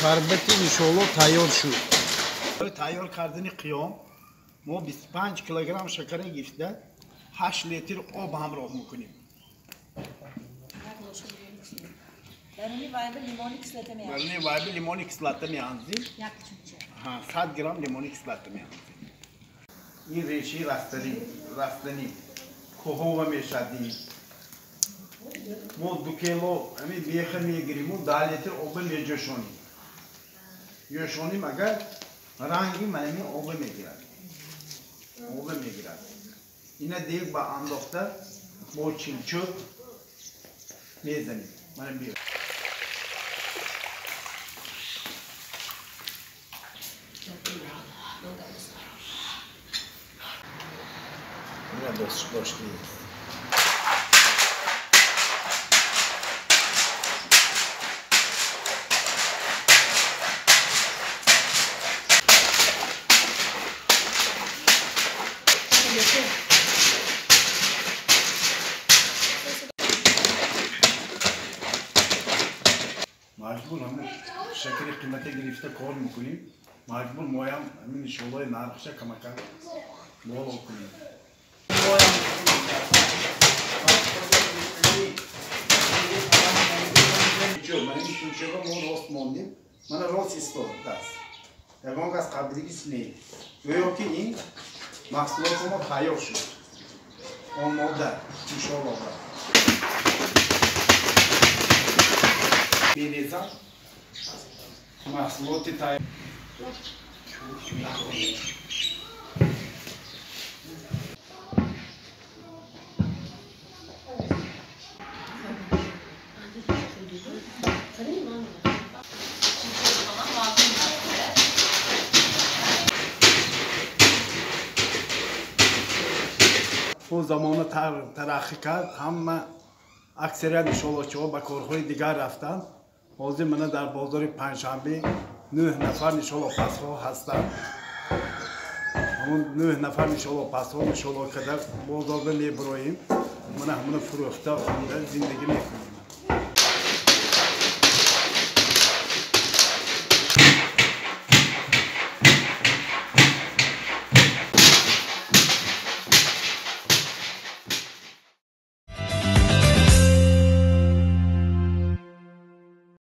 Шарбати иншоалло тайёр шуд. Тайёр кардани қиём мо 25 килограмм шакара гирифта 8 литр об ҳамроҳ мекунем. Даруни вайби лимони кислота меандозем. 100 грамм лимони кислота меандозем. Ин решаи растанӣ кӯҳова мешавад. Мо 2 кило ҳамин беха мегириму 10 литр оба меҷӯшонем. Ҷӯшонем, агар ранги манами оба мегирад. Оба мегирад. Ина дег ба андохта бо чилчӯб мезанем. Мана бир. Ина доштӣ. Маҷбур ҳамин шакари қимата гирифта кор мекунем. Маҷбур моям ҳамин иншоаллои нархша камакак боло кунем. Мо рост мондем. Мана рост истодааст. Ягон кас қабилигис не. Гӯё ки ин маҳсулоти мо тайёр шуд. Омода, иншоалло. Мерезам маҳсулоти тайёр. Он замона тараққӣ кард, ҳама аксарият нишолочиҳо ба корҳои дигар рафтанд. Ҳозир мана дар бозори Панҷшанбе 9 нафар нишолопасҳо ҳастанд. Ҳамон 9 нафар нишолопасҳо нишоло карда бозорда мебироем. Мана ҳамона фурӯхта хонда зиндагӣ мекунем.